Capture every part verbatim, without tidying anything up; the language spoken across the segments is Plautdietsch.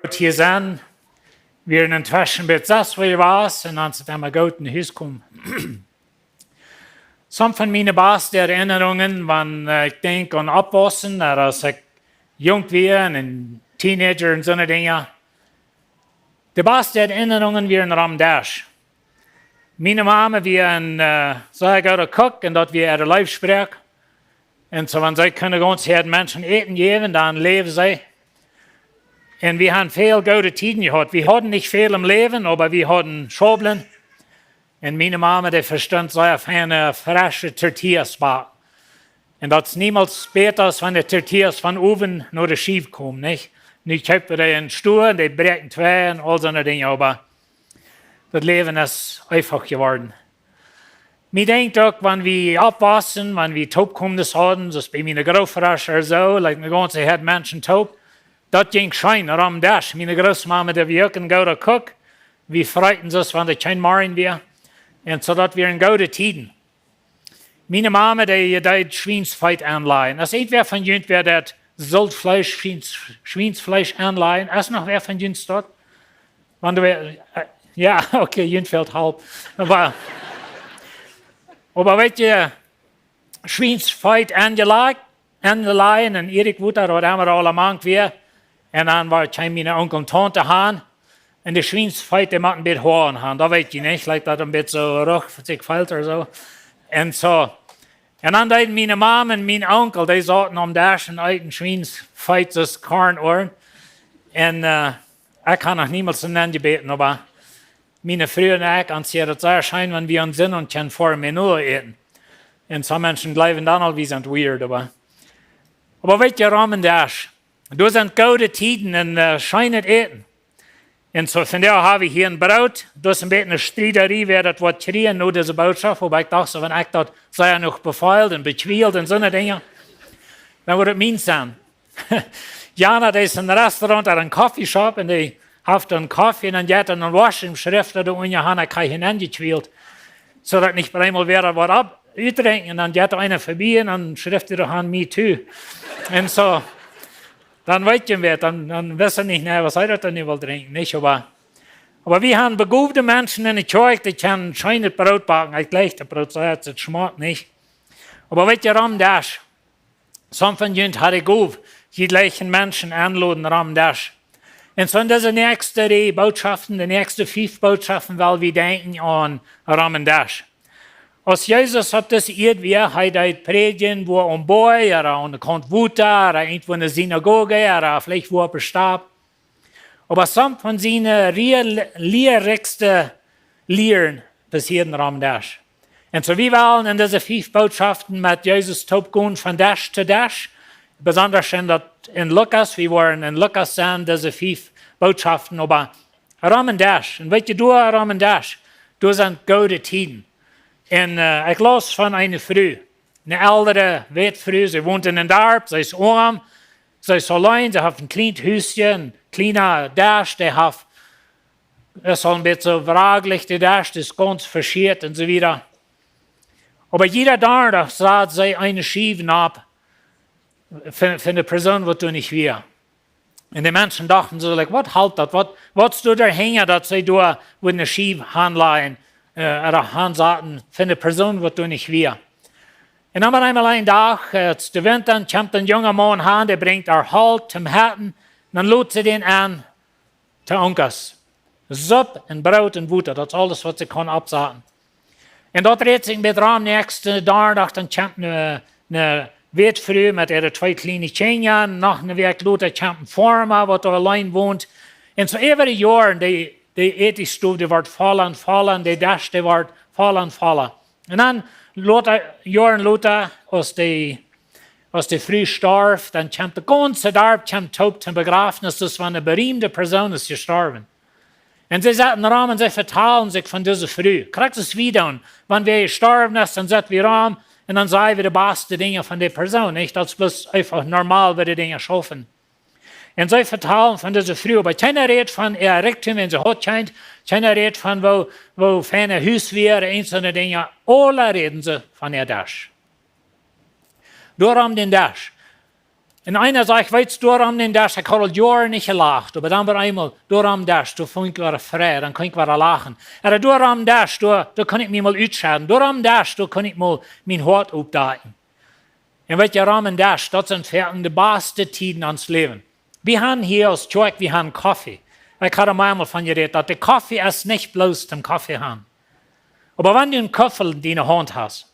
Hia sennen. Wie wieren entweschen bät sas, wua wie wieren, un dan sent wie emma goot no Hus jekomen. Some von miene baste Erinnerungen, wan äh, ekj denkj aun oppwaussen, ooda aus ekj junk wia un een Teenager un soone Dinja. De baste Erinnerungen wieren rom Desch. Miene Mame wia een äh, sea gooda Kock un daut wia äare Leefsproak. Un soo, wan see kunn gaunz Tiet Menschen Äten jäwen, dan läwd see. Un wie haben väl goode Tieden jehaut. Wie hauden nich väl em Läwen, oba wie hauden Schaublen. Un miene Mame, dee vestunt sea feine, fresche Tortillas backen. Un daut es niemols bäta, aus wan de Tortillas vom Owen no de Schiew komen, nich? Nu kjeept wie dee em Stua un dee bräakjen twei un aul soone Dinja, oba daut Läwen es eefach jeworden. Mie denkjt uk, wan wie oppwaussen, wan wie Toopkomes hauden, soo aus bie miene Grootelren ooda soo, like, ne gaunze Häad Menschen toop, daut jinkj scheen rom Desch. Miene Grootmame, dee wia uk een gooda Kock. Wie freeten soo aus wan doa kjeen Morjen wia. Un soo daut wieren goode Tieden. Miene Mame, dee, dee deed Schwiensfeet aunlajen. Aus irjentwäa von junt wia daut Sultfleesch, Schwiens, Schwiensfleesch aunlajen, es noch wäa von junt doa? Wan du, äh, jo, okay, junt fält haulf. Oba, oba weetst, Schwiensfeet aunjelajcht, aunjelajen un Erik Wota, waut emma aula mank wia. Un dan wia, kjeem miene Onkel un Taunte han. Un de Schwiensfeet, dee motten een bät Hoaren han. Daut weetst nich, like daut een bät soo ruch sikj felt ooda soo. Un soo. Un dan deeden miene Mame un mien Onkel, dee sauten aum Desch un eeten Schwiensfeet, soo aus Korn. Un äh, ekj hab noch niemols een Enj jebäten, oba miene Fru un ekj, ons jeit daut sea scheen, wan wie aun sent un kjennen ver Menü äten. Un some Menschen jleewen dan aul, wie sent weird, oba, oba weetst, rom een Desch, doa sent goode Tieden un äh, scheenet Äten. Un soo, vondoag hab wie hia een Broot, daut es een bät eene Striederie, wäa daut woat kjrieen no dise Bootschoft, oba ekj docht soo, wan ekj daut sea noch befeeld un bekjwält un soone Dinja, dan woat daut mien sennen. Jana, dee es een Restaurant ooda een Coffeeshop un dee haft een Koffie un dan jeit hee een Waschschrift doa unja han, ekj hab hia enjekjwält. Soo daut nich bie eemol wäa woat opp, utdrinkjen un dan jeit eena verbie un dan schrift hee doa han, me too. Un soo, dan weetst waut, dan, dan weetst nich, nä, waut hee daut dan nu well drinkjen, nich? Oba, oba wie haben begowde Menschen enne Kjoakj, dee kjennen scheenet Broot backen. Ekj jlikj daut Broot soo, daut schmakjt, nich? Oba weetst, rom Desch, some von junt ha de Gow, jie jlikjen Menschen aunloden rom Desch. Un soo en dise näakjste Reaj Bootschoften, de näakjste fief Bootschoften, well wie denkjen aun rom een Desch. Aus Jesus opp dise Ieed wia, hee deed prädjen, wua aum Boajch, ooda aun de Kaunt Wota, ooda irjentwua enne Sinagoge, ooda veleicht wua opp de Stap. Oba some von siene lia-, liarikjste Lieren passieeden rom Desch. Un soo, wie wellen en dise fief Bootschoften met Jesus toop gonen von Desch to Desch. Besonda en daut en Lukas, wie woaren en Lukas seenen, dise fief Bootschoften, oba rom een Desch. Un weetst, doa rom een Desch, doa sent goode Tieden. Un äh, ekj laus von eene Fru, eene eldre Wätfru, see wont en een Darp, see es oam, see es auleen, see haft een kjlienet Husje, een kjliena Desch, dee haft, es aul een bät soo wraglich, de Desch, dee es gaunz veschieet un soo wieda. Oba jieda Donnadach sad see eene Schiew nopp fa, fa de Persoon, waut doa nich wia. Un de Menschen dochten soo, like, waut halpt daut? Waut, waut es doa hinja, daut see doa wudden eene Schiew hanlajen, äh, ooda hansaten fa de Persoon, waut doa nich wia? Un dan opp eemol een Dach, äh, es de Winta, dan kjemt een junga Maun han, dee brinjt äa Holt toom Heeten, dan lot see dän aun to Unkas. Supp un Broot un Wota, daut es aules, waut see kunn oppsaten. Un daut dreit sikj een bät rom, näakjsten Dach, dan kjemt eene, eene Wätfru met äare twee kjliene Kjinja, noch eene Wäakj lota kjemt een Foarma, waut doa auleen wont. Un soo äwa de Joaren, dee, dee Ätjesstow, dee woat volla un volla, un de Desch, dee woat volla un volla. Un dan lota, Joaren lota, aus de, aus de Fru storf, dan kjemt daut gaunze Darp, kjemt toop toom Bejrafnis, daut es wan eene beriemde Persoon es jestorwen. Un see saten rom un see vetalen sikj von dise Fru. Krakjt soo aus wie doonen. Wan wäa jestorwen es, dan sett wie rom un dan saj wie de baste Dinja von de Persoon, nich? Daut es bloos eefach normal, woo de Dinja schaufen. Un see vetalen von dise Fru, oba kjeena rät von äa Rikjdom, wan see haud kjeent, kjeena rät von woo, woo fein äa Hus wia, eent soone Dinja, aula räden see von äa Desch. Doa rom dän Desch. Un eena sajcht: "Weetst, doa aum Desch, ekj haud aul Joaren nich jelacht, oba dan wia eemol doa aum Desch, doa funk ekj wada frie, dan kunn ekj wada lachen. Ooda doa aum Desch, doa, doa kunn ekj mie mol utschedden. Doa aum Desch, doa kunn ekj mol mien Hoat oppdakjen." Un weetst, doa aum Desch, daut sent foaken de baste Tieden en ons Läwen. Wie haben hia aus Kjoakj, wie haben Koffe. Ekj haud mol eemol von jerät, daut de Koffe es nich bloos toom Koffe haben. Oba wan du een Kuffel en diene Haunt hast,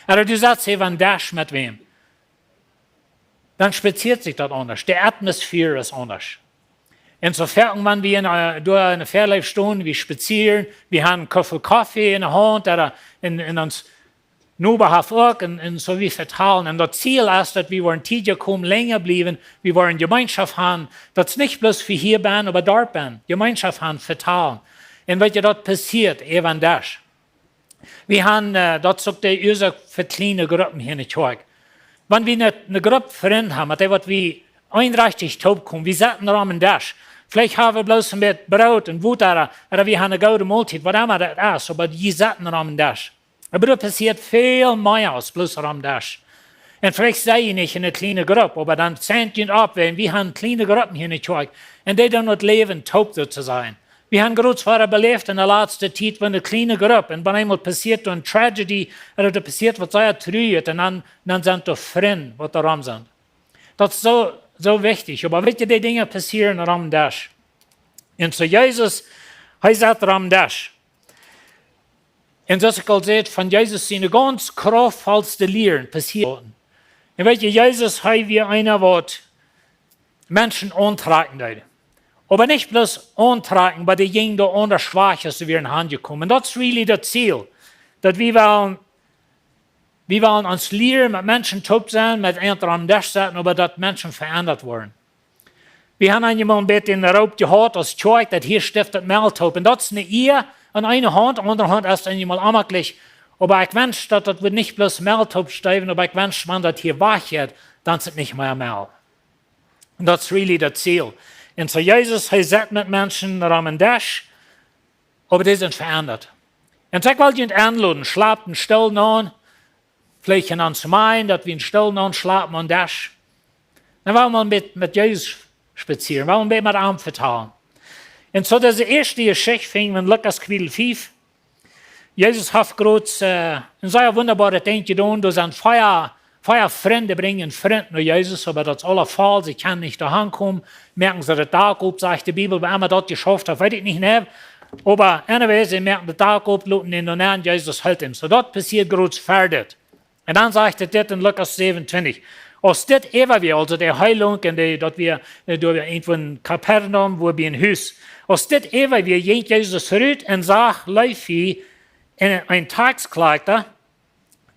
ooda du setst hia aum Desch met wäm, dan spazieet sikj daut aundasch. De Atmosphäre es aundasch. Un soo foaken, wan wie en, äh, doa en de Väaleef stonen, wie spazieren, wie haben een Kuffel Koffe en de Haunt, ooda en, en ons Noba haft uk, un, un soo wie vetalen. Un daut Ziel es, daut wie woaren Tiet komen, lenja bliewen, wie woaren Jemeenschoft haben. Daut es nich bloos fa hia bennen, oba doa bennen. Jemeenschoft haben, vetalen. Un weetst, daut passieet äwa aum Desch. Wie haben, äh, daut es uk de Uasoak fa kjliene Gruppen hia en de Kjoakj. Wan wie eene, eene Grupp Frind haben, met dee waut wie eenrajchtich toopkomen, wie setten aum Desch. Veleicht haben wie bloos een bät Broot un Wota, ooda wie haben eene goode Moltiet, waut emma daut es, oba wie setten aum Desch. Oba doa passieet väl mea aus bloos aum Desch. Un veleicht sie jie nich en eene kjliene Grupp, oba dan sent jie opp, wan wie haben kjliene Gruppen hia en de Kjoakj. Un dee doonen daut Läwen toop, soo to sajen. Wie haben groot wada beläft en de latste Tiet, wan eene kjliene Grupp, un wan eemol passieet eene Tragedy, ooda doa passieet waut sea truajet, un dan, dan sent doa Frind, waut doa aum sent. Daut es soo, soo wichtich. Oba weetst, dee Dinja passieren aum Desch. Un soo Jesus, hee sat aum Desch. Un soo aus ekj aul säd, von Jesus siene gaunz kraftvollste Lieren passieet. Un weetst, Jesus, hee wia eena, waut Menschen auntrakjen deed. Oba nich bloos auntrakjen, oba dee jinjen doa aundasch wajch, aus see wieren aunjekomen. Un daut es really daut Ziel. Daut wie wellen, wie wellen ons lieren, met Menschen toop sennen, met an aum Desch setten, oba daut Menschen veendat woaren. Wie haben eemol een bät een Roop jehaut aus Kjoakj, daut hia Stift daut Mell toop. Un daut es eene Ea, aun eene Haunt, aun de aundre Haunt es eemol onjemaklich. Oba ekj wensch, daut daut woat nich bloos Mell toop steewen, oba ekj wensch, wan daut hia wajch jeit, dan es et nich mea Mell. Un daut es really daut Ziel. Un soo Jesus, hee sat met Menschen aum Desch, oba dee sent veendat. Un soo ekj well junt enloden, schlapt een Stool aun, veleicht en ons Mind, daut wie een Stool aunschlapen aum Desch. Dan wellen wie een bät met Jesus spazieren, wellen wie een bät met am vetalen. Un soo dise ieeschte Jeschicht finjen wie en Lukas Kapitel fief. Jesus haft groot, äh, een sea wundaboaret Dinkj jedonen. Doa sent vea, vea Frind brinjen Frind no Jesus, oba daut es aula voll, see kjennen nich doa aunkomen. Moaken see daut Dak opp, sajcht de Bibel, woo emma daut jeschauft haft, weet ekj nich, nä. Oba anyway, see moaken daut Dak opp, loten dän doa nenn, Jesus heelt am. Soo daut passieet groot ver dit. Un dan sajcht et dit en Lukas säwenuntwintich. Aus dit äwa wia, aulsoo de Heilunk un de, daut wia, äh, doa wia irjentwua en Kapernaum, wua bie een Hus. Aus dit äwa wia, jinkj Jesus rut un sach Leewi, een, een Taxkjlakjta,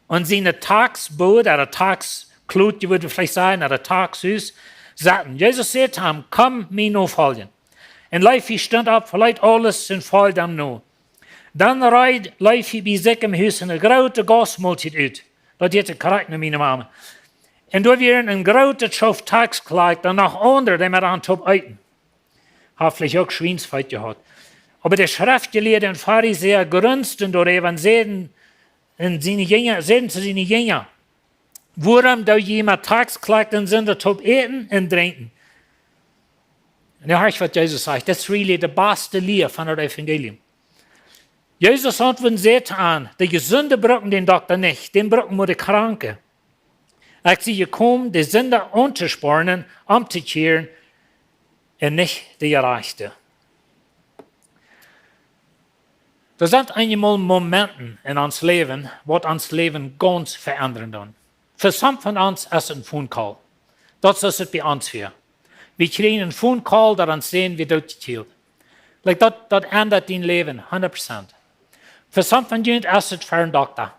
aun siene Taxbod, ooda Taxklot, jie wudden veleicht sajen, ooda Taxhus, saten. Jesus säd to am: "Komm mie nofoljen." Un Leewi stunt opp, veleet aules un foljt am no. Dan reed Leewi bie sikj em Hus eene groote Gaustmoltiet ut. Daut heet de Charakta miene Mame. Un doa wieren eene groote Schoof Taxkjlakjta un noch aundre, dee met an toop eeten. Haft veleicht uk Schwiensfeet jehaut. Oba de Schreftjelieede un Farisäa grunsten doaräwa un säden un siene Jinja, säden to siene Jinja: "Wuarom doo jie met Taxkjlakjta un Sinda toop äten un drinkjen?" Un nu horcht, waut Jesus sajcht. Daut es really de baste Lia von daut Evangelium. Jesus auntwuat un säd an: "De Jesunde brucken dän Dokta nich, dän brucken mau de Kranke. Ekj sie jekomen, de Sinda auntospornen, omtokjieren, un nich de Jerajchte." Doa sent eenjemol Momenten en ons Läwen, waut ons Läwen gaunz veendren doonen. Fa some von ons es et een Phone Call. Daut es et bie ons wia. Wie kjrieen een Phone Call, daut ons säd, wie doot jekjielt. Like, daut, daut endat dien Läwen, hundat Prozent. Fa some von junt es et fa een Dokta.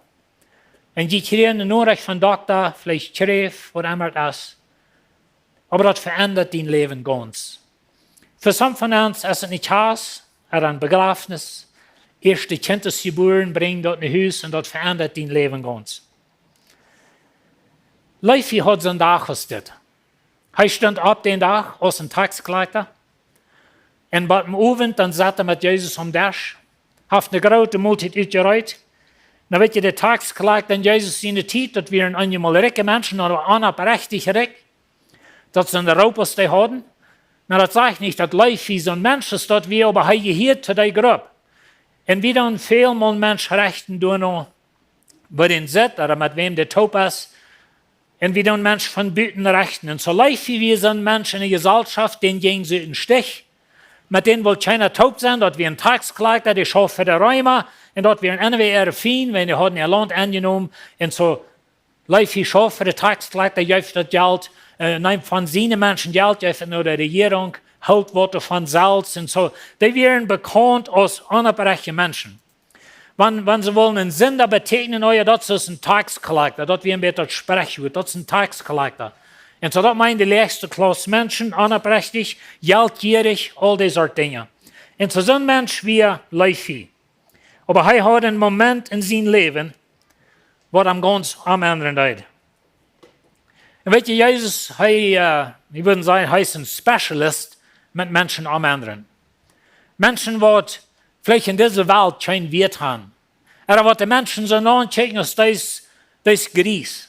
Un jie kjrieen eene Norecht von Dokta, veleicht Kjräft, waut emma et es. Oba daut veendad dien Läwen gaunz. Fa some von ons es et eene Kjast, ooda een Bejrafnis. Ieeschte Kjint es jebuaren, brinjen daut no Hus un daut veendad dien Läwen gaunz. Leewi haud soon Dach aus dit. Hee stunt opp dän Dach aus een Taxkjlakjta. Un biem Owent, dan sat hee met Jesus aum Desch. Haft eene groote Moltiet utjereet. Nu weet jie, de Taxkjlakjta en Jesus siene Tiet, daut wieren eenjemol rikje Menschen, oba onopprechtich rikj. Daut sent de Roop waut dee hauden. Nu, daut sajcht nich daut Leefi soon Mensch es, daut wia, oba hee jehieet to dee Grupp. Un wie doonen väl mol Mensch rechten doano, wua dee sitt ooda met wäm dee toop es. Un wie doonen Mensch von buten rechten. Un soo Leefi wia soon Mensch enne Jeselschoft, dän jinjen see em Stich. Met dän wull kjeena toop sennen, daut wia een tax collector, dee schauft fa de Reema. Un daut wia een N W R Fien, wiels dee hauden äa Launt aunjenomen. Un soo Leefi schauft fa de tax collector, jeef daut Jelt, äh, neem von siene Menschen Jelt, jeef et no de Rejierunk, hilt waut doavon selfst. Un soo, dee wieren bekaunt aus onopprechte Menschen. Wan, wan see wullen eenen Sinda betäkjnen, oh jo, daut es een tax collector, daut wia een bät daut Sprichwuat, daut es een tax collector. Un soo, daut meent de läachste Klauss Menschen, onopprechtich, jeltjierich, aul dee Sort Dinja. Un soo soon Mensch wia Leefi. Oba hee haud een Moment en sien Läwen, waut am gaunz omendren deed. Un weetst, Jesus, hee, äh, wie wudden sajen, hee es een Specialist met Menschen omendren. Menschen, waut veleicht en dise Welt kjeen Wieet haben. Ooda waut de Menschen soo aunjekjikjt aus dee es, dee es gries.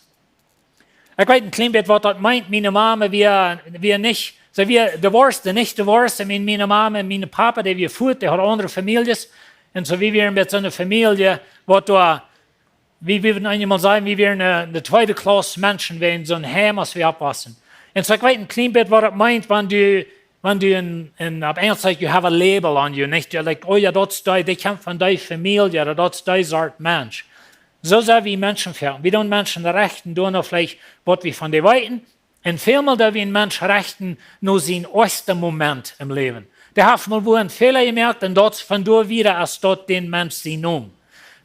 Ekj weet een kjlien bät, waut daut meent. Miene Mame wia, wia nich, see wia divorced, nich divorced. Ekj meen, miene Mame un mien Papa, dee wia fuat, dee hauden aundre Famieljes. Un soo, wie wieren met soone Famielje, waut doa, wie, wie wudden eemol sajen, wie wieren eene, eene tweede Klauss Menschen, wieren en soon Heim, aus wie oppwussen. Un soo, ekj weet een kjlien bät, waut daut meent, wan du, wan du en, en, opp Enjelsch sajcht, you have a label on you, nich? You're like, oh jo, daut es dee, dee kjemt von dee Famielje, ooda daut es dee Sort Mensch. Soo sent wie Menschen fa. Wie doonen Menschen rechten doano veleicht, waut wie von dee weeten. Un välmol doo wie een Mensch rechten no sien ieeschten Moment em Läwen. Dee haft mol wua een Fäla jemoakt un daut von doa wieda es daut dän Mensch sien Nomen.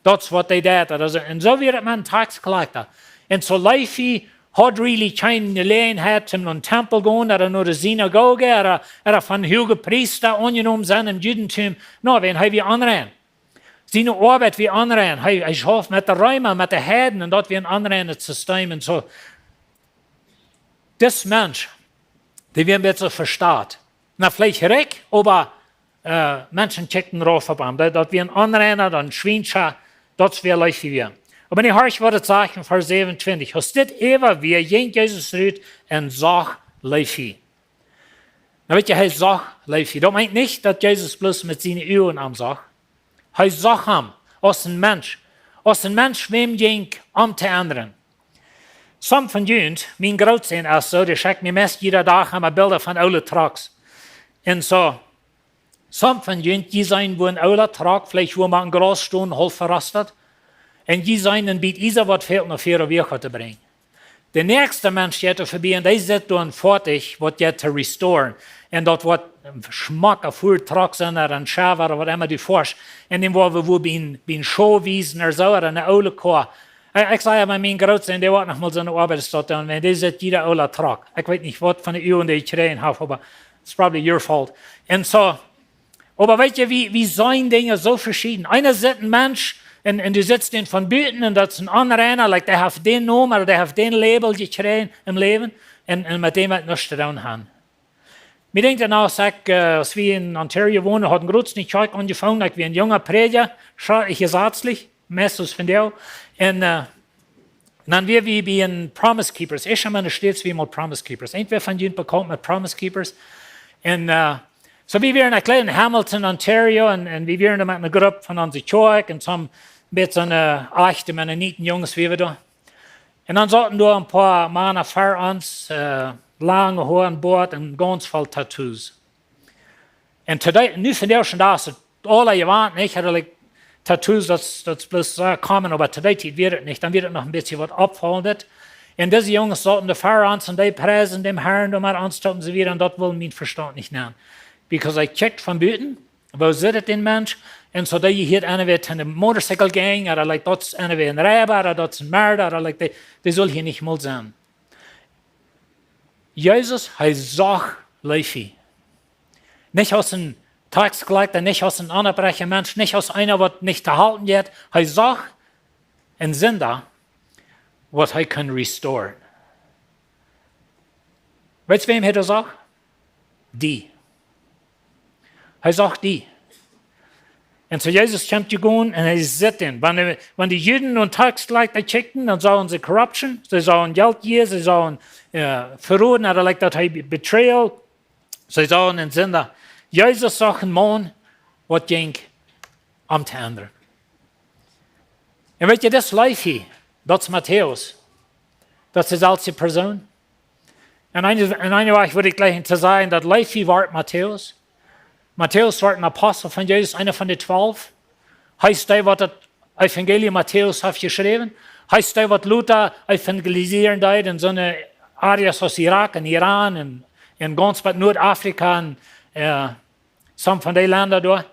Daut es waut dee deed. Aulsoo, un soo wia et met een tax collector. Un soo Leefi haud really kjeene Jeläajenheit, om no dän Tempel gonen, ooda no de Sinagoge, ooda, ooda von huage Priesta aunjenomen sennen em Judentum. Nä, wiels hee wia onrein. Siene Oabeit wia onrein. Hee, hee schauft met de Reema, met de Heiden, un daut wia een onreinet System un soo. Dis Mensch, dee wia een bät vestalt. Na, veleicht rikj, oba, äh, Menschen kjikjten rauf opp am. Daut, daut wia een Onreina, een Schwienscha, daut wia Leefi wia. Oba nu horch, waut et sajcht en Varsch säwenuntwintich. Aus dit äwa wia, jinkj Jesus rut un sach Leefi. Nu weetst, hee sach Leefi. Daut meent nich, daut Jesus bloos met siene Uagen am sach. Hee sach am aus een Mensch. Aus een Mensch, wäm jinkj om to endren. Some von junt, mien Grootsän es soo, dee schekjt mie meist jieda Dach emma Bilda von oole Trucks. Un soo, some von junt, jie seenen, wua een oola Truck, veleicht wua mau een Graus steit, haulf verostat. Un jie seenen een bät Iesa, waut fält no väaren Wajch to brinjen. De näakjste Mensch jeit doa verbie un dee sitt doa een Foatich, waut jeit to restoren. Un daut woat een schmocka Foatich sennen, ooda een Schäwa, ooda waut emma du foascht. Un dän woa wie wua bie een, bie een Schoo wiesen ooda soo, ooda eene oole Koa. Ekj, ekj saj, oba mien Grootsän, dee woat noch mol soone Oabeit aus daut doonen, wiels dee sitt jieda oola Truck. Ekj weet nich, waut von de Uagen dee jekjräajen haft, oba it's probably your fault. Un soo, oba weetst, wie, wie seenen Dinja soo veschieden. Eena sitt een Mensch un, un du sittst dän von buten un daut es een Onreina, like, dee haft dän Nomen, ooda dee haft dän Label jekjräajen em Läwen un, un met däm woat nuscht to doonen haben. Mie denkjt daut noch, aus ekj, äh, aus wie en Ontario wonden, haud ekj groots nich Kjoakj aunjefongen, ekj wia een junga Prädja, scha-, ekj jesazlich, meistens von dee. Un, äh, dan wia wie bie een Promise Keepers. Ekj sie mol en de States, wia mol Promise Keepers. Irjentwäa von junt bekaunt met Promise Keepers? Un, äh, soo wie wieren een kjlienet Hamilton, Ontario, un, un wie wieren doa met eene Grupp von onse Kjoakj un soon bät, äh, achte Mennoniten Junges, wia wie doa. Un dan sauten doa een poa Mana ver ons, äh, lange Hoa un Boat un gaunz voll Tattoos. Un today, nu vondoag dän Dach es et aula jewant, nich? Haud ekj Tattoos, daut, daut es bloos, äh, common, oba to dee Tiet wia et nich. Dan wia et noch een bät waut Oppfaulendet. Un dise Junges sauten doa ver ons un dee priesden dän Harn, doa met ons toop un soo wieda, un daut wull mien Vestaunt nich nämen. Because ekj kjikjt von buten, woo sitt et dän Mensch? Un soo, dee hia irjentwäa to eene Motorcycle Gang, ooda, like, daut es irjentwäa een Reiba, ooda daut es een Merda, ooda, like, dee, dee saul hia nich mol sennen. Jesus, hee sach Leefi. Nich aus een tax collector, nich aus een onopprechtja Mensch, nich aus eena, waut nich to halpen jeit. Hee sach een Sinda, waut hee kunn restoren. Weetst, wäm hee doa sach? Die. Hee sach die. Un soo Jesus kjemt jegonen un hee sitt am. Wan de, wan de Juden no Tax Collector kjikjten, dan sagen see corruption, see sagen Jelt hia, see sagen, äh, veroden, ooda like daut hee betrayal, see sagen een Sinda. Jesus sach een Maun, waut jinkj om to endren. Un weet jie, dis Leefi, daut es Matäus. Daut es deselwje Persoon. Un eene, un eene Wajch wudd ekj jlikj to sajen, daut Leefi wort Matäus. Matäus wort een Apostel von Jesus, eena von de twalf. Hee es dee, waut daut Evangelium Matäus haft jeschräwen. Hee es dee, waut Luta evangelisieren deed en soone Areas aus Irak un Iran un, un gaunz bat Noordafrika un, äh, some von dee Lenda doa.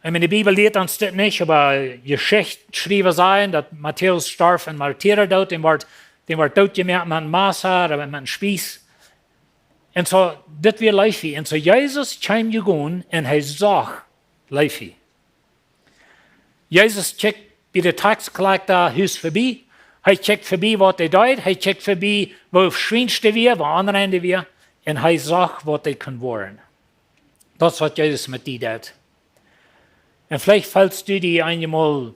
Un enne Bibel lieet ons dit nich, oba Jeschichtschriewa sajen, daut Matäus storf een Martiradoot, dee wort, dee wort dootjemoakt met een Massa ooda met een Spieß. Un soo, dit wia Leefi. Un soo, Jesus kjeem jegonen un hee sach Leefi. Jesus kjikjt bie de Tax Collector Hus vebie. Hee kjikjt vebie, waut hee deed. Hee kjikjt vebie, woo schwiensch dee wia, woo onrein dee wia. Un hee sach, waut dee kunn woaren. Daut es, waut Jesus met die deed. Un veleicht feelst du die eenjemol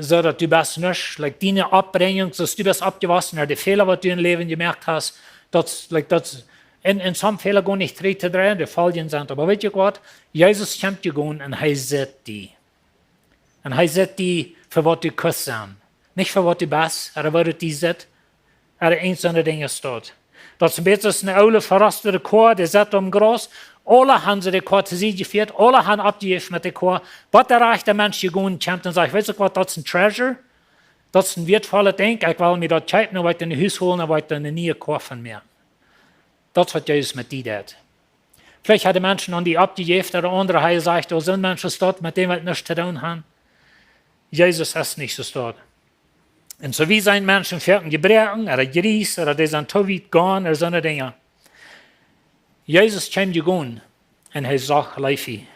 soo, daut du best nuscht, like diene Oppbrinjunk, soo aus du best oppjewossen, ooda de Fäla, waut du em Läwen jemoakt hast, daut, like, daut, en, en some Fäla goanich trigj to dreien, de Foljen sent. Oba weet jie waut? Jesus kjemt jegonen un hee sitt die. Un hee sitt die fa waut du kaust sennen. Nich fa waut du best, ooda woo daut die sitt, ooda eent soone Dinja es daut. Daut es een bät aus een oolet, verostetet Koa, dee sitt opp Graus. Aule han see de Koa to Sied jefieet, aule han oppjejäft met de Koa. Waut de rajchta Mensch jegonen kjemt un sajcht: "Weetst du waut, daut es een treasure. Daut es een wieetvollet Dinkj. Ekj well mie daut kjeepen, dan woa ekj daut no Hus holen, dan woa ekj doa eene niee Koa von moaken." Daut es, waut Jesus met die deed. Veleicht hauden Menschen aun die oppjejäft, ooda aundre hauden jesajcht: "Oh, soon Mensch es daut, met däm well ekj nuscht to doonen haben." Jesus es nich soo stoakj. Un soo wie sent Menschen foaken jebroaken, ooda jriees, ooda dee sent too wiet jegonen, ooda soone Dinja. Jesus kjeem jegonen un hee sach Leefi.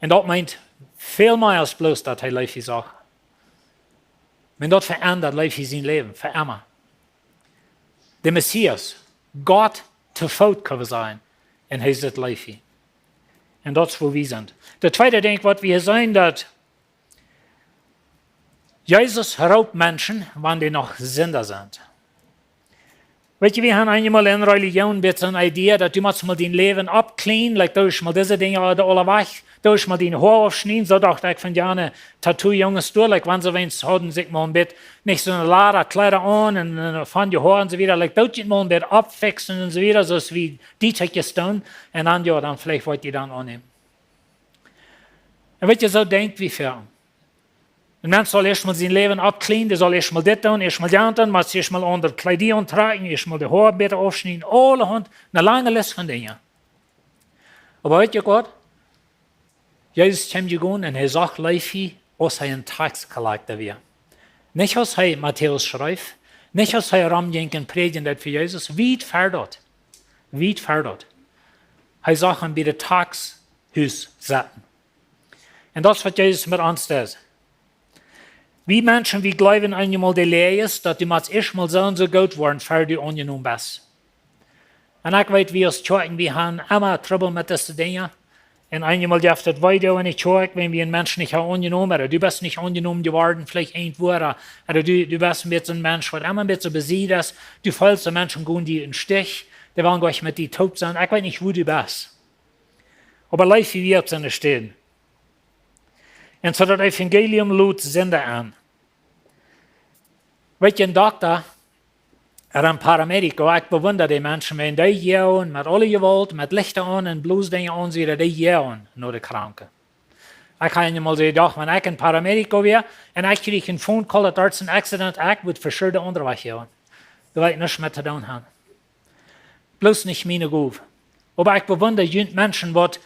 Un daut meent väl mea aus bloos, daut hee Leefi sach. Wan daut veendat Leefi sien Läwen, fa emma. De Messias, Gott to Foot, kjenn wie sajen, un hee sitt Leefi. Un daut es, woo wie sent. Daut tweede Dinkj, waut wie seenen, daut Jesus roopt Menschen, wan dee noch Sinda sent. Weetst du, wie haben eenjemol en Relijoon een bät soone Idee, daut du motst mol dien Läwen aufcleanen, like, du motst mol dise Dinja aula wajch, du motst mol dien Hoa aufschnieden, soo docht ekj von jane Tattoo-Junges doa, like, wan see weens hauden sikj mol een bät, nich soone lare Kjleeda aun un, un von de Hoa un soo wieda, like, daut jie mol een bät auffixen un soo wieda, soo aus wie dee Tjekjes doonen, un dan, jo, dan veleicht woa ekj die dan aunnämen. Un weetst du, soo denkj wie väl. Een Mensch saul ieescht mol sien Läwen aufcleanen, dee saul ieescht mol dit doonen, ieescht mol jant doonen, mott ieescht mol aundre Kjleeda auntrakjen, ieescht mol de Hoa bäta aufschnieden, aulahaunt, eene lange List von Dinja. Oba weetst du waut? Jesus kjeem jegonen un hee sach Leefi, aus hee een Tax Collector wia. Nich aus hee Matäus schreef, nich aus hee romjinkj un prädjen deed fa Jesus, wiet ver daut. Wiet ver daut. Hee sach am bie de Taxhus sitten. Un daut es, waut Jesus met ons deed. Wie Menschen, wie jleewen eenjemol de Läajes, daut du motst ieescht mol soo un soo goot woaren, ver du aunjenomen best. Un ekj weet, wie aus Kjoakjen, wie haben emma Trubbel met dise Dinja. Un eenjemol jeft daut wee doonen enne Kjoakj, wan wie een Mensch nich haben aunjenomen, ooda du best nich aunjenomen jeworden, veleicht een Wort, ooda du, du best een bät een Mensch, waut emma een bät besied es, du feelst, de Menschen gonen die em Stich, dee wellen goanich met die toop sennen, ekj weet nich, woo du best. Oba Leefi wia opp siene Städ. Un soo daut Evangelium lod Sinda aun. Weetst du, een Dokta ooda een Paramedico, ekj bewunda dee Menschen, wan dee joagen met aule Jewault, met Lichta aun un bloos Dinja aun, see dee joagen no de Kranke. Ekj hab eenmol soo jedocht, wan ekj een Paramedico wia un ekj kjrieech een Phone Call, daut doa een Accident, ekj wudd for sure de aundre Wajch joagen. Doa wull ekj nuscht met to doonen haben. Bloos nich miene Gow. Oba ekj bewunda junt Menschen, waut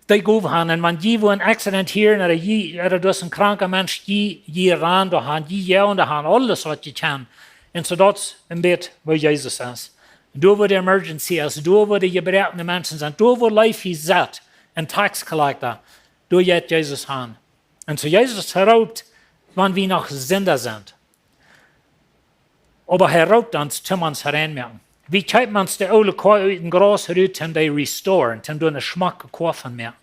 dee Gow haben. Un wan jie wua een Accident hieren, ooda jie, ooda doa es een kranka Mensch, jie, jie rannen doa han, jie joagen doa han, aules waut jie kjennen. Un soo daut es een bät woo Jesus es. Doa wua de emergency es, doa wua de jebroakne Menschen sent, doa wua Leefi sitt, een Tax Collector, doa jeit Jesus han. Un soo Jesus roopt, wan wie noch Sinda sent. Oba hee roopt ons, toom ons rein moaken. Wie kjeepen ons de oole Koa ut daut Graus rut, toom dee restoren, toom doa eene schmocke Koa von moaken.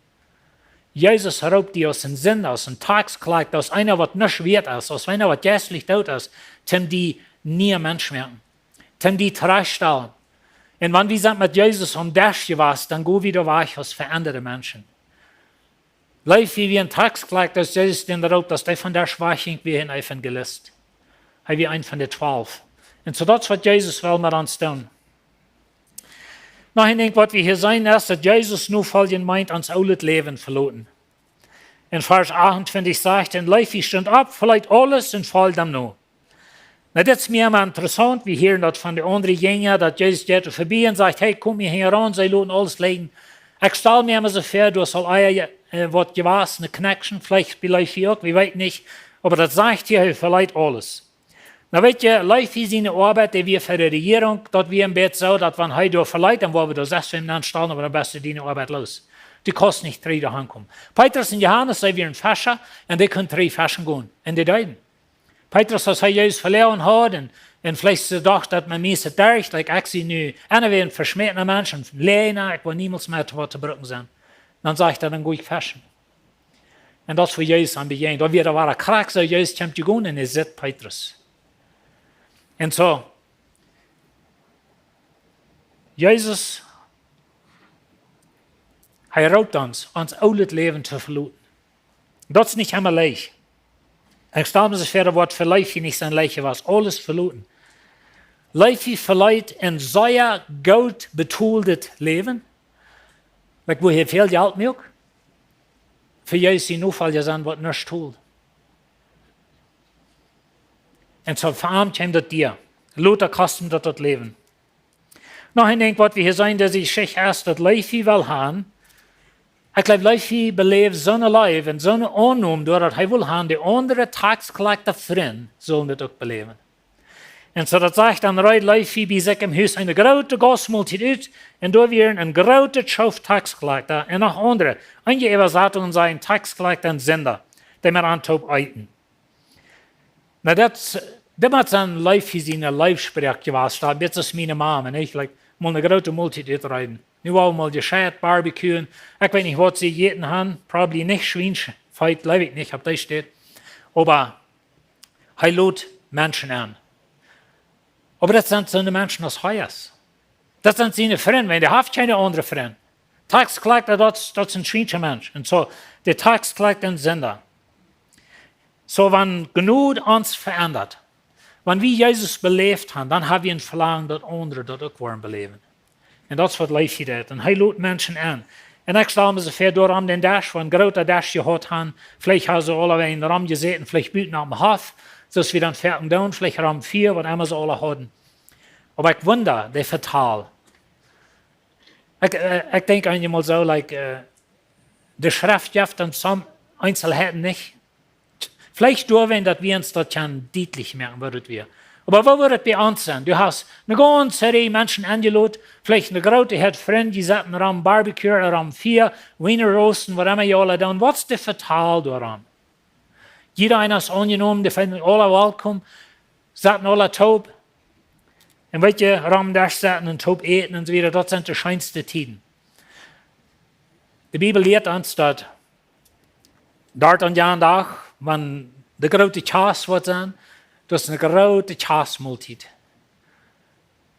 Jesus roopt die aus een Sinda, aus een Taxcollector, aus eena waut nuscht wieet es, aus eena waut jeistlich doot es, toom die een niea Mensch moaken, toom die trajchtstalen. Un wan wie sent met Jesus aum Desch jewast, dan go wie doa wajch aus veendade Menschen. Leew wie, wie een Taxcollector, aus Jesus dän roopt, aus dee von Desch wajch jinkj, wia een Evangelist. Hee wia een von de twalf. Un soo daut es waut Jesus well met ons doonen. Noch een Dinkj waut wie hia seenen es, daut Jesus nofoljen meent ons oolet Läwen veloten. En Varsch achtuntwintich sajcht: "Un Leewi stunt opp, veleet aules un foljt am no." Nu, dit es mie emma interessaunt. Wie hieren daut von de aundre Jinja, daut Jesus jeit verbie un sajcht: "Hey, komt mie hinjaraun." See loten aules lijen. Ekj stal mie emma soo väa, doa saul ea, äh, waut jewast, eene connection, veleicht bie Leewi uk, wie weeten nich. Oba daut sajcht hia, hee veleet aules. Nu weet jie, Leewi siene Oabeit, dee wia fa de Rejierunk, daut wia een bät soo, daut wan hee doa veleet, dan woa wie doa sest fa am aunstalen, oba dan best du diene Oabeit loos. Du kaust nich trigj doa hankomen. Petrus un Johanes, see wieren Fescha, un dee kunnen trigj feschen gonen. Un dee deeden. Petrus, aus hee Jesus veloaren haud, un, un veleicht soo docht, daut mie es et derch, like, ekj sie nu, un hee wia een veschmätna Mensch, een Läajna, ekj woa niemols mea to waut to brucken sennen. Dan sajcht hee: "Dan go ekj feschen." Un daut es wua Jesus am bejäajent. Daut wia, daut wia krakjt soo, Jesus kjemt jegonen un hee sitt Petrus. Un soo, Jesus, hee roopt ons, ons oolet Läwen to veloten. Daut es nich emma leicht. Ekj stal mie soo väa, daut woat fa Leewi nich soo leicht, wia aules veloten. Leewi veleet een sea goot betooldet Läwen, like, wua hee väl Jelt muak, fa Jesus sien Nofolja sennen, waut nuscht toolt. Un soo fa am kjeem daut dia. Lota kost am daut, daut Läwen. Noch een Dinkj waut wie hia seenen, dise Jeschicht es, daut Leewi well han. Ekj jleew, Leewi beleewd soone Leew un soone Aunnom, doaderch daut hee well han, de aundre Taxcollector Frind sullen dit uk beläwen. Un soo daut sajcht, dan reed Leewi bie sikj em Hus eene groote Gaustmoltiet ut, un doa wieren een groota Schoof Taxcollector un noch aundre. Eenje Äwasatungen sajen Taxcollector un Sinda, dee met an toop eeten. Nu, daut, daut mott sennen Leewi siene Leefsproak jewast, daut, dit es miene Mama un ekj, like, mol eene groote Moltiet utreeden. Nu woa wie mol jescheit barbecuen. Ekj weet nich, waut see jejäten han. Probably nich Schwienfeet, jleew ekj nich, opp dee Städ. Oba hee lot Menschen en. Oba daut sent soone Menschen aus hee es. Daut sent siene Frind, wiels hee haft kjeene aundre Frind. Taxcollector, daut, daut es een schwienscha Mensch. Un soo, de Taxcollector un Sinda. Soo, wan Jnod ons veendat, wan wie Jesus beläft han, dan ha wie een Velangen, daut aundre daut uk woaren beläwen. Un daut es waut Leewi deed. Un hee lot Menschen en. Un ekj stal mie soo väa, doa rom dän Desch, wua een groota Desch jehaut han, veleicht hauden see aula rom jesäten, veleicht buten aum Hoff, soo aus wie daut foaken doonen, veleicht rom Fia, waut emma see aula hauden. Oba ekj wunda, dee Vetal. Ekj, äh, ekj denkj eenjemol soo, like, äh, de Schreft jeft dan some Eenzelheiten nich. Veleicht doawäajen, daut wie ons daut kjennen dietlich moaken, waut daut wia. Oba woo wudd et bie ons sennen? Du hast eene gaunze Rieej Menschen enjelot, veleicht eene groote Häad Frind, dee sitten rom barbecuen, rom Fia, Wiener roosten, waut emma jie aula doonen. Waut es de Vetal doarom? Jieda eena es aunjenomen, dee finjen aula welkom, sitten aula toop. Un weet jie, rom Desch sitten un toop äten un soo wieda, daut sent de scheenste Tieden. De Bibel lieet ons daut doa aun jan Dach, wan de groote Kjast woat sennen, daut es eene groote Kjastmoltiet.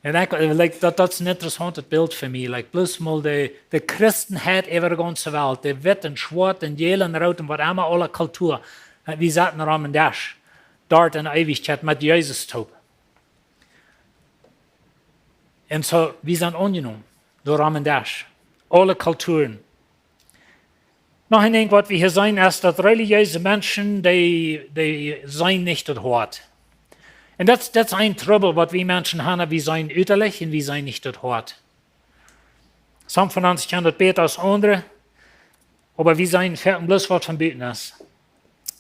Un ekj, like, daut, daut es een interessauntet Bilt fa mie. Like, bloos mol de, de Christenheit äwa de gaunze Welt, de witt un schwoat un jäl un root un waut emma, aule Kultua. Äh, wie sitten rom een Desch. Doa en Eewichkjeit met Jesus toop. Un soo, wie sent aunjenomen. Doa rom een Desch. Aule Kulturen. Noch een Dinkj waut wie hia seenen es, daut relijeese Menschen, dee, dee seenen nich daut Hoat. Un daut, daut es een Trubbel waut wie Menschen han, wie seenen utalich un wie seenen nich daut Hoat. Some von ons kjennen daut bäta aus aundre, oba wie seenen foaken bloos waut von buten es.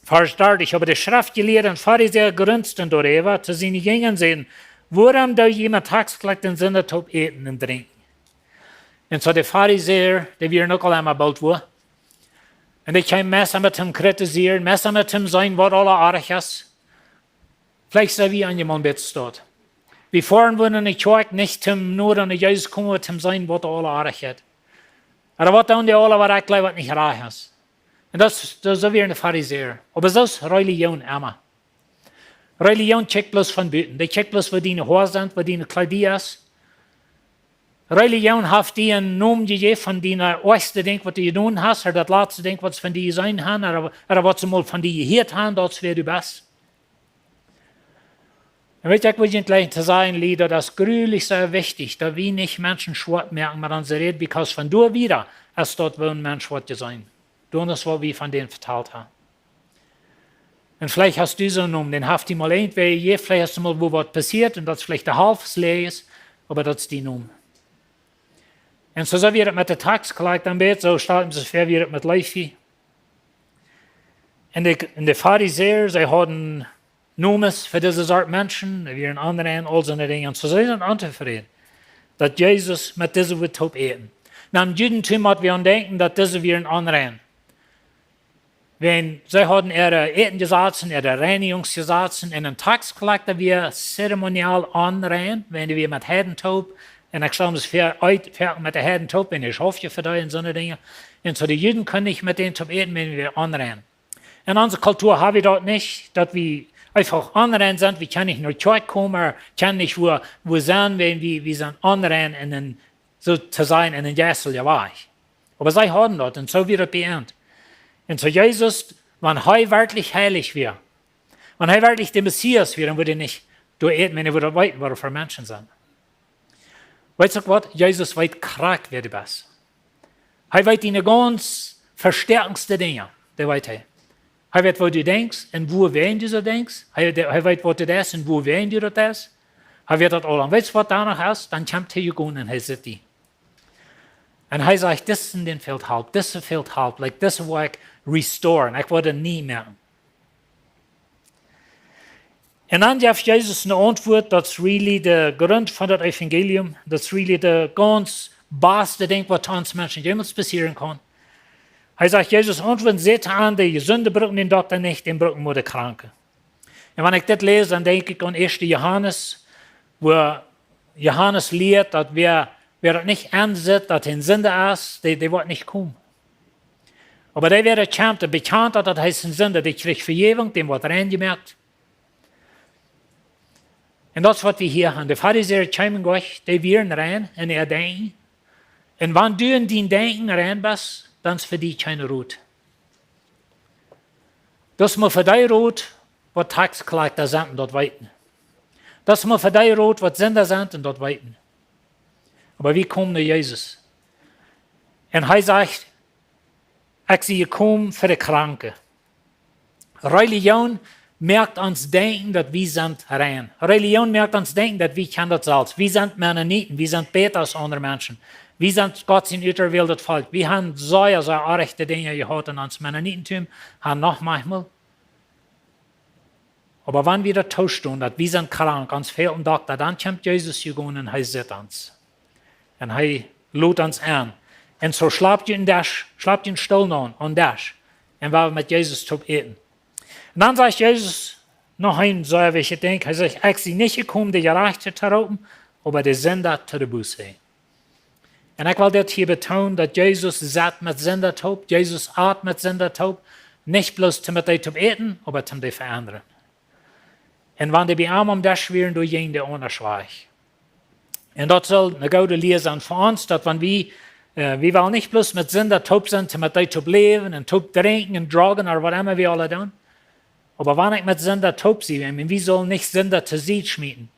Varsch dartich: "Oba de Schreftjelieede un Farisäa grunzten doaräwa to siene Jinja un säden: Wuarom doo jie met Taxcollector un Sinda toop äten un drinkjen?" Un soo de Farisäa, dee wieren uk aul emma boolt wua. Un dee kjeemen meist met am kritisieren, meist met am seenen waut aula oajch es. Veleicht sent wie aun jemaunt bät staut. Wie foaren wua no de Kjoakj nich toom no aun Jesus komen, oba toom seenen waut aula oajch es. Ooda waut doonen dee aula, waut ekj jleew waut nich rajcht es. Un daut es, daut es soo wia de Farisäa. Oba soo es Religion emma. Religion kjikjt bloos von buten. Dee kjikjt bloos, woo diene Hoa sent, woo diene Kjleeda es. Religion haft die een Nomen jejäft von diene ieeschte Dinkj, waut du jedonen hast, ooda daut latste Dinkj, waut see von die jeseenen haben, ooda, ooda waut see mol von die jehieet haben, daut es wäa du best. Un weet jie, ekj well junt jlikj to sajen, Lied, daut es grulich sea wichtich, daut wie nich Menschen schwoat moaken met onse Räd, because von doa wieda es daut, woo een Mensch woat jeseenen. Doa es, waut wie von dän vetalt haben. Un veleicht hast du soon Nomen, dän haft die mol irjentwäa jejäft, veleicht es mol wua waut passieet un daut es veleicht de Halft läach, oba daut es dien Nomen. Un soo, soo wia daut met de tax collector een bät, soo stalt mie sikj väa, wia daut met Levi. Un de, un de Farisäa, see hauden Nomens fa dise Sort Menschen, dee wieren onrein, aul soone Dinja. Un soo, see sent ontofräd, daut Jesus met dise wudd toop äten. Nu, em Judentum mott wie aun denkjen, daut dise wieren onrein. Wan see hauden äare Ätenjesazen, äare Reinigungsjesazen, un een tax collector wia zeremoniell onrein, wan dee wia met Heiden toop, un ekj stal mie väa, äten met de Heiden toop, wan dee schauften fa dee un soone Dinja. Un soo de Juden kunnen nich met dän toop äten, wan dee wieren onrein. En onse Kultua hab wie daut nich, daut wie eefach onrein sent, wie kjennen nich no Kjoakj komen, ooda kjennen nich wua, wua sennen, wan wie, wie sent onrein en een, soo to sajen, en een jeistelja Wajch. Oba see hauden daut, un soo wia daut bie an. Un soo Jesus, wan hee werkjlich heilich wia, wan hee werkjlich de Messias wia, dan wudd hee nich doa äten, wan hee wudd weeten, waut daut fa Menschen sent. Weetst du waut? Jesus weet krakjt, wäa du best. Hee weet diene gaunz vestäakjenste Dinja, dee weet hee. Hee weet, waut du denkjst un wuawäajen du soo denkjst. Hee, dee, hee weet, waut du deist un wuawäajen du daut deist. Hee weet daut aul. Un weetst du, waut doano es? Dan kjemt hee jegonen un hee sitt die. Un hee sajcht: "Disen, dän fält Help, dise fält Help, like, dise woa ekj restoren, ekj woa dee nie moaken." Un dan jeft Jesus eene Auntwuat, daut es really de Grunt von daut Evangelium, daut es really daut gaunz baste Dinkj, waut ons Menschen jemols passieren kaun. Hee sajcht, Jesus auntwuat: "Säd an, de Jesunde brucken dän Dokta nich, dän brucken mau de Kranke." Un wan ekj dit läs, dan denkj ekj aun ieeschte Johanes, wua Johanes lieet, daut wäa, wäa daut nich ensitt, daut hee een Sinda es, dee, dee woat nich komen. Oba dee, wäa daut kjemt un bekjant, daut hee es een Sinda, dee kjricht Vejäwunk, däm woat rein jemoakt. Un daut es, waut wie hia haben. De Farisäa kjeemen goa, dee wieren rein en äa Denkjen. Un wan du en dien Denkjen rein best, dan es fa die kjeen Rot. Daut es mau fa dee Rot, waut tax collector sent un daut weeten. Daut es mau fa dee Rot, waut Sinda sent un daut weeten. Oba wie komen no Jesus. Un hee sajcht: "Ekj sie jekomen fa de Kranke." Religion moakt ons denkjen, daut wie sent rein. Religion moakt ons denkjen, daut wie kjennen daut selfst. Wie sent Mennoniten, wie sent bäta aus aundre Menschen. Wie sent Gott sien uterwähltet Volkj. Wie haben sea, sea oajje Dinja jehaut en ons Mennonitentum, haben noch maunchmol. Oba wan wie daut toostonen, daut wie sent krank, ons fält een Dokta, dan kjemt Jesus jegonen un hee sitt ons. Un hee lot ons aun. Un soo schlaupt hee een Desch, schlaupt hee een Stool aun, een Desch. Un wie woaren met Jesus toop äten. Un dan sajcht Jesus noch een sea wichtjet Dinkj. Hee sajcht: "Ekj sie nich jekomen, de Jerajchte to roopen, oba de Sinda to de Buss." Un ekj well dit hia betoonen, daut Jesus sat met Sinda toop, Jesus at met Sinda toop, nich bloos toom met dee toop äten, oba toom dee veendren. Un wan dee bie am aum Desch wieren, dan jinkj de aundre wajch. Un daut saul eene goode Lia sennen fa ons, daut wan wie, äh, wie wellen nich bloos met Sinda toop sennen, toom met dee toop läwen un toop drinkjen un drugs ooda waut emma wie aula doonen. Oba wan ekj met Sinda toop sie, wan wie sellen nich Sinda to Sied schmieten,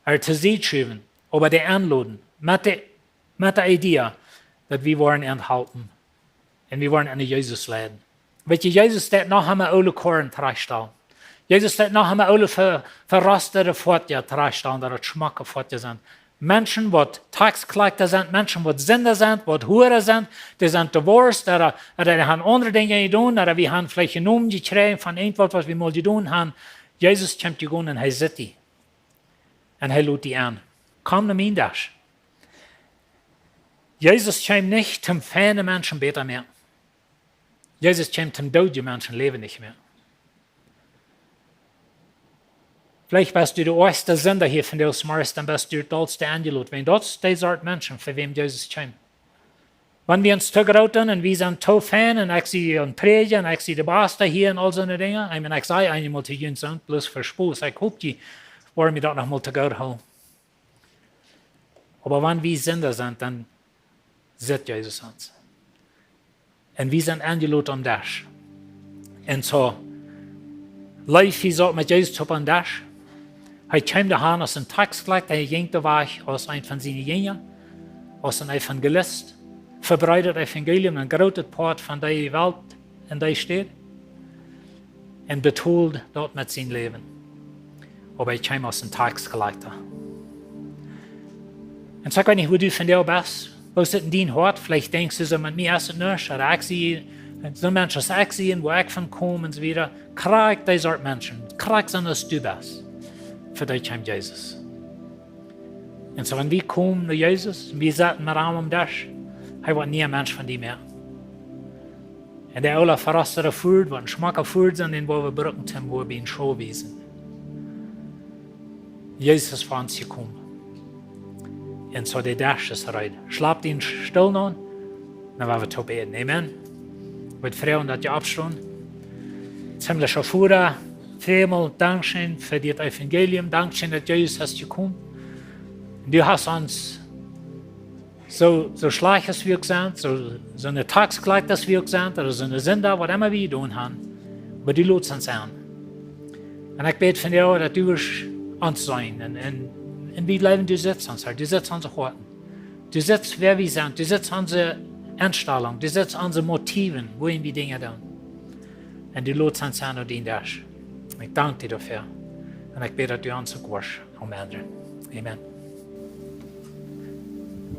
ooda to Sied schuwen, oba dee enloden, met de, met de Idee, daut wie woaren an halpen. Un wie woaren an Jesus leiden. Weetst du, Jesus deit noch emol oole Koaren trigjstalen. Jesus deit noch emol oole ver-, verrostade Foatieja trigjstalen, daut et schmocke Foatieja sent. Menschen, waut tax collector sent, Menschen, waut Sinda sent, waut Huaren sent, dee sent divorced, ooda, ooda dee haben aundre Dinja jedonen, ooda wie haben veleicht een Nomen jekjräajen von irjentwaut, waut wie mol jedonen haben. Jesus kjemt jegonen un hee sitt die. Un hee lot die aun. Komm no mien Desch. Jesus kjeem nich toom feine Menschen bäta moaken. Jesus kjeem toom doodje Menschen läwendich moaken. Veleicht best du de oajchste Sinda hia vondoag zemorjes, dan best du daut dollste enjelot. Wan daut es de Sort Menschen, fa wäm Jesus kjeem. Wan wie ons too groot doonen un wie sent too fein un ekj sie een Prädja un ekj sie de Basta hia un aul soone Dinja. Ekj meen, ekj saj eenjemol to junt, sent bloos fa Spos. Ekj hop, jie woaren mie daut noch mol too goot hoolen. Oba wan wie Sinda sent, dan sitt Jesus ons. Un wie sent enjelot aum Desch. Un soo, Leew, hee saut met Jesus opp een Desch. Hee kjeem doa han aus een Taxkolakjta, hee jinkj doa wajch aus een von siene Jinja, aus een Evangelist, vebreed daut Evangelium en grootet Poat von dee Welt en dee Städ un betold daut met sien Läwen. Oba hee kjeem aus een Taxkolakjta. Un soo, ekj weet nich, woo du vondoag best. Woo sitt en dien Hoat? Veleicht denkjst du soo, met mie es et nuscht, ooda ekj sie, soon Mensch aus ekj sie, wua ekj von kom un soo wieda. Krakjt dee Sort Menschen, krakjt soo aus du best, fa dee kjeem Jesus. Un soo, wan wie komen no Jesus, wie sitten met am aum Desch, hee woat nie een Mensch von die moaken. Un de oola verrostade Fuat, waut een schmocka Fuat sent, dän woa wie brucken, toom woa wie bie een Schoo wiesen. Jesus es fa ons jekomen. Un soo, de Desch es reed. Schlap dien Stool aun, dan woa wie toop äten. Amen. Ekj woa froagen, daut jie oppstonen. Himlischa Voda, välmol dankscheen fa dit Evangelium. Dankscheen, daut Jesus es jekomen. Un du hast ons soo, soo schlajcht aus wie uk sent, soo, soone Taxkolakjta aus wie uk sent, ooda soone Sinda, waut emma wie jedonen haben. Oba du lotst ons aun. Un ekj bäd vondoag, daut du woascht ons seenen. Un, un, un wie jleewen, du sitst ons, Herr. Du sitst onse Hoaten. Du sitst, wäa wie sent. Du sitst onse Enstalunk. Du sitst onse Motiven, wuarom wie Dinja doonen. Un du lotst ons aun no dien Desch. Un ekj dank die doafäa. Un ekj bäd, daut du ons uk woascht aum Enj. Amen.